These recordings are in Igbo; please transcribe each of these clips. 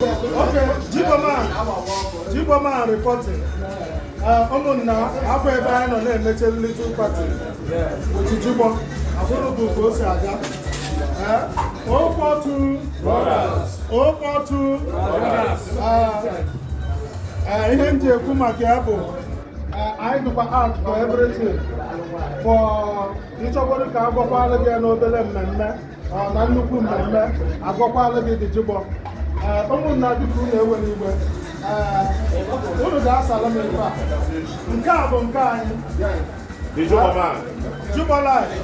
Okay, Jigboman, Jigboman reporting. Ụmụnna, abụ ebe anyị nọ na-emeche little party with Jigbo. Abụrụ bụ ka o si aga. 042 Brothers. 042 Brothers. Ihe m ji ekwu maka ya bụ anyị dịkwa out for everything. For ịchọkwara ka agwakwala gị ya n'obere mmemme ọ na nnukwu mmemme, agwakwala gị dị Jigbo. Ụmụnna, biko, unu ewela igwe. Unu ga-asala m ife a. Nke a bụ nke anyị. Jigbo live.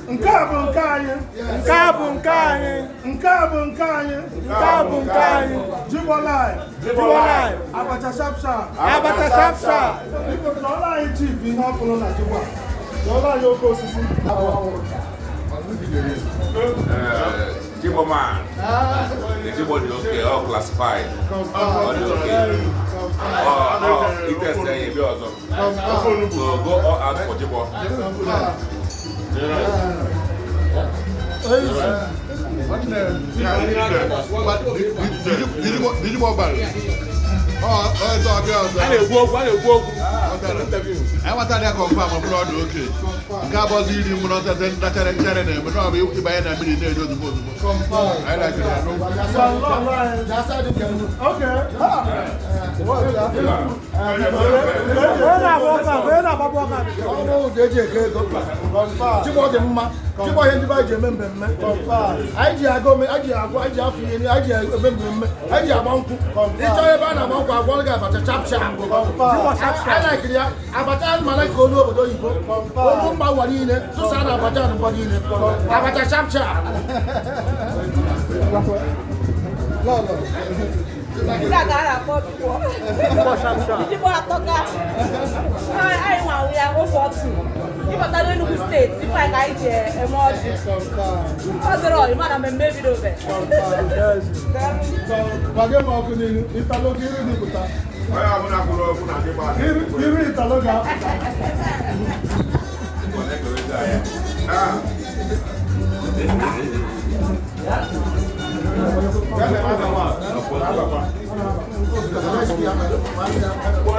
Nke a bụ nke anyị. Nke a bụ nke anyị. Nke a bụ nke anyị. Nke a bụ nke anyị. Jigbo live. Jigbo live. Abacha sharp sharp. Abacha sharp sharp. Biko, tọọrọ anyị chief ihe ọ fụrụ na Jigbo a. Tọọrọ anyị oke osisi. Jigbo man, the Jigbo dị okay, all classified. Ọ dị okay. Ọ itest ya ebe ọzọ. So go all out for Jigbo. A na-ekwu okwu, a na-ekwu okwu. Anyị nwetara ya confirm, ọ bụrụ ọdụ oke nke abọzi iri mụrụ ọtete ndachere nchere na-eme na ọ bụ ịbanye na mmiri na-eri ozugbo ozugbo. Anyị lakiri ya n'okwu. Okay. Ha. Onye na-agba ọkụ, onye na-agbagbu ọkụ. Ọrụ ụda eji eke ego. Jigbo dị mma. Jigbo ihe ndị be anyị ji eme mmemme. Anyị ji aga ome, anyị ji agwa, anyị ji afọ ihe, anyị ji eme mmemme, anyị ji agba nkwụ. Ịchọ ebe a na-agba nkwụ, agwọrọ gị abacha chap chap. Anyị lakiri ya abacha mara ka olu obodo oyibo, olu mba ụwa niile tụsa na abacha n'ụwa niile, abacha chap chap. Lọlọ. Nke a ka a na-akpọ Jigbo. Jigbo atọka. Anyị nwa ya ofe otu. Ịbata n'Enugu Steeti, ife anyị ka anyị ji eme ọjị. Ọ dịrọ, ịma na mmemme ebidobe. Gbage m ọkụ n'ihu, ịtalo ka iru dị pụta. Onye ọbụla kwuru okwu na Jigbo a Iru ịtalo ga-apụta. Jigbo na-ekeweta ya. Ah.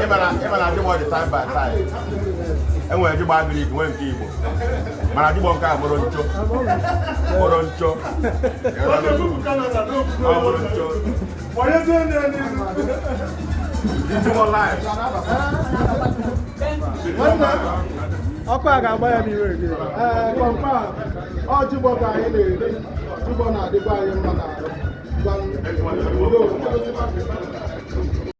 Ịma na Jigbo dị time by time. Enwere Jigbo agric, nwee nke Igbo. Mana Jigbo nke a mụrụ ncho. Mụrụ ncho. Ọ na-ebupụ Canada n'obodo. Ọ mụrụ ncho. Gbanyezie ndị ya n'ihu. Jigbo live. Nwanne, Ọkụ a ga-agba ya n'iwe gị. Ee, confirm. Ọ Jigbo ka anyị na-eri. Jigbo na-adịkwa anyị mma n'arụ. Gwa udo.